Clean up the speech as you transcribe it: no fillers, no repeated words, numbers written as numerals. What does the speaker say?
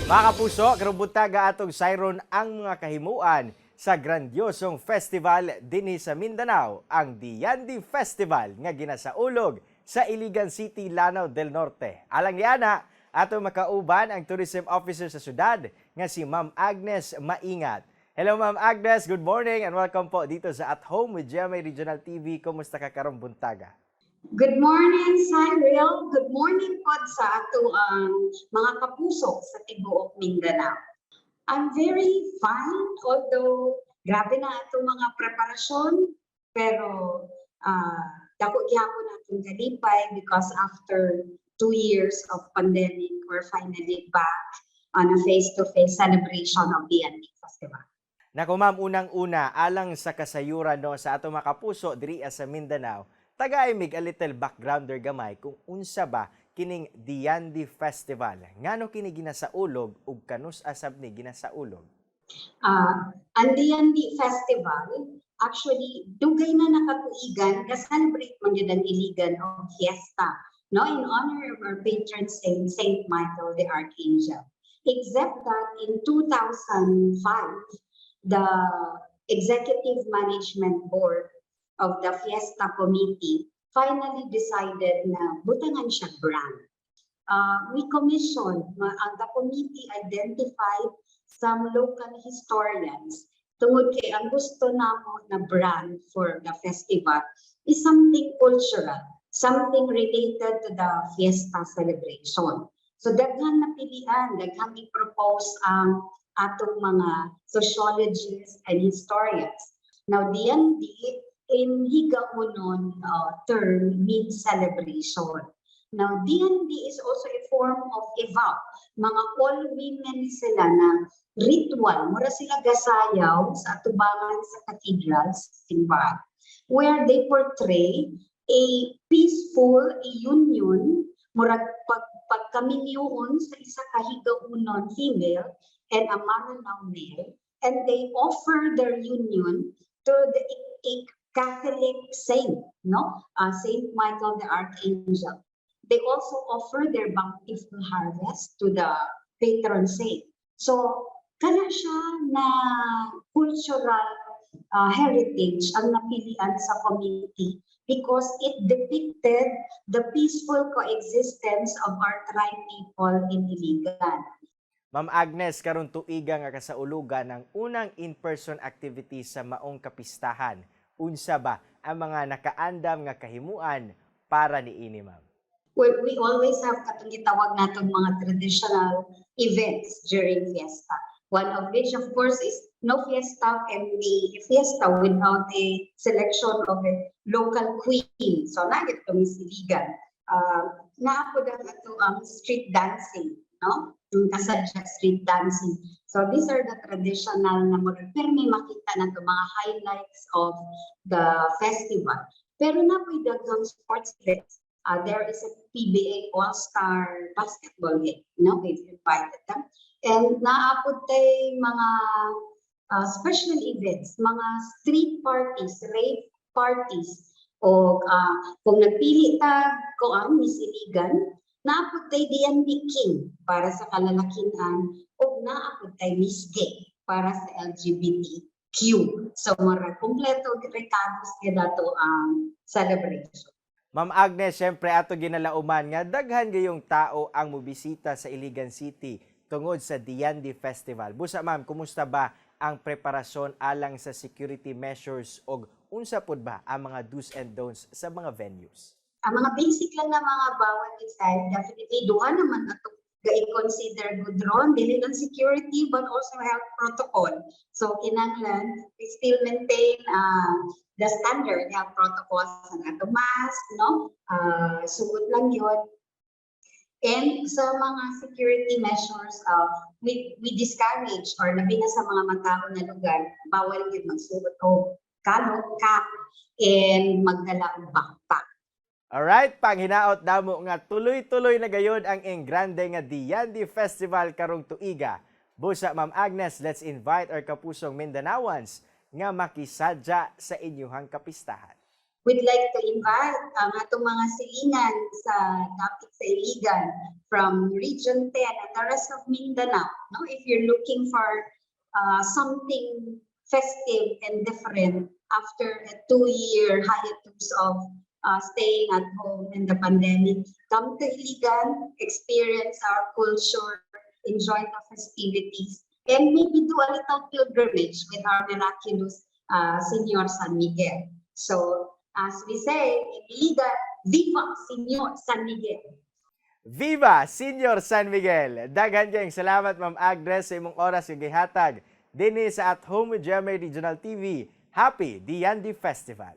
Mga kapuso, karong buntaga atong sayron ang mga kahimuan sa grandiosong festival dinhi sa Mindanao, ang Diyandi Festival nga ginasaulog sa Iligan City, Lanao del Norte. Alang niana, ato makauban ang tourism officer sa syudad nga si Ma'am Agnes Maingat. Hello, Ma'am Agnes, good morning and welcome po dito sa At Home with GMA Regional TV. Kumusta ka karong buntaga? Good morning, Cyril. Good morning po sa ato ang mga kapuso sa tibuok Mindanao. I'm very fine, although grabe na atong mga preparasyon, pero dako gyapon atong kalipay because after 2 years of pandemic, we're finally back on a face-to-face celebration of the Diyandi Festival. Nako ma'am, unang-una, alang sa kasayuran, no, sa ato mga kapuso diri sa Mindanao, tagay mig a little backgrounder gamay kung unsa ba kining Diyandi Festival. Ngano kini ginasaulog ug kanus-a sab ni ginasaulog? Ang Diyandi Festival, actually, dugay na nakatuigan, ka-celebrate man yun ang Iligan og fiesta, no, in honor of our patron saint, Saint Michael the Archangel. Except that in 2005, the Executive Management Board of the Fiesta Committee finally decided na butangan siya brand. We commissioned, the committee identified some local historians tungod kay ang gusto namo na brand for the festival is something cultural, something related to the fiesta celebration. So daghan napilian, daghan i-propose ang atong mga sociologists and historians. Now, Diyandi in Higaonon term means celebration. Now, Diyandi is also a form of a vow. Mga all women sila na ritual, mura sila gasayaw sa atubangan sa cathedrals, simbahan, where they portray a peaceful a union, murag pagkaminyoon sa isa ka Higaonon female and a Maranao male, and they offer their union to the a Catholic saint, no? Saint Michael the Archangel. They also offer their bountiful harvest to the patron saint. So, kana siya na cultural heritage ang napilian sa community because it depicted the peaceful coexistence of our tribe people in Iligan. Ma'am Agnes, karon tuiga nga kasaulugan ang unang in-person activity sa maong kapistahan. Unsa ba ang mga nakaandam nga kahimuan para niini, ma'am? Well, we always have katong gitawag natong mga traditional events during fiesta. One of which, of course, is no fiesta can be a fiesta without a selection of a local queen. So, naa gyud to Miss Iligan. Naa pod ang ato ang street dancing, no? Yung kasadya street dancing. So, these are the traditional na murag pero may makita nato mga highlights of the festival. Pero naa po'y daghang sports events. There is a PBA All-Star basketball game, no? We've invited them. And naa pod tay mga special events, mga street parties, rave parties, o kung nagpili ta kuan Miss Iligan, naa pod tay Diyandi King para sa kalalakihan o naa pod tay Miss Gay para sa LGBTQ. So mura kompleto rekados kay dato ang celebration. Ma'am Agnes, syempre ato ginalauman nga daghan gayong tao ang mobisita sa Iligan City tungod sa Diyandi Festival. Busa ma'am, kumusta ba ang preparasyon alang sa security measures og unsa pud ba ang mga do's and don'ts sa mga venues? Ang mga basic lang na mga bawal inside, definitely duha naman ato i-consider good ron, dili lang security but also health protocol. So kinahanglan we still maintain the standard health protocols, ang ato mask, no? Sugot lang yun. And sa mga security measures, we discourage or labi na sa mga matao na lugar, bawal yun magsuot og kalot, cap, and magdala og backpack. Alright, panghinaot namo nga tuloy-tuloy na gayon ang engrande nga Diyandi Festival karong tuiga. Busa Ma'am Agnes, let's invite our kapusong Mindanawans nga makisadya sa inyuhang kapistahan. We'd like to invite ang atong mga silingan sa dapit sa Iligan. from Region 10 and the rest of Mindanao. No, if you're looking for something festive and different after a 2-year hiatus of staying at home in the pandemic, come to Iligan, experience our culture, enjoy the festivities, and maybe do a little pilgrimage with our miraculous Señor San Miguel. So, as we say in Iligan, "Viva Señor San Miguel!" Viva Señor San Miguel! Daghan kayong salamat, Ma'am Agnes, sa imong oras nga gihatag dinhi sa At Home with GMA Regional TV. Happy Diyandi Festival!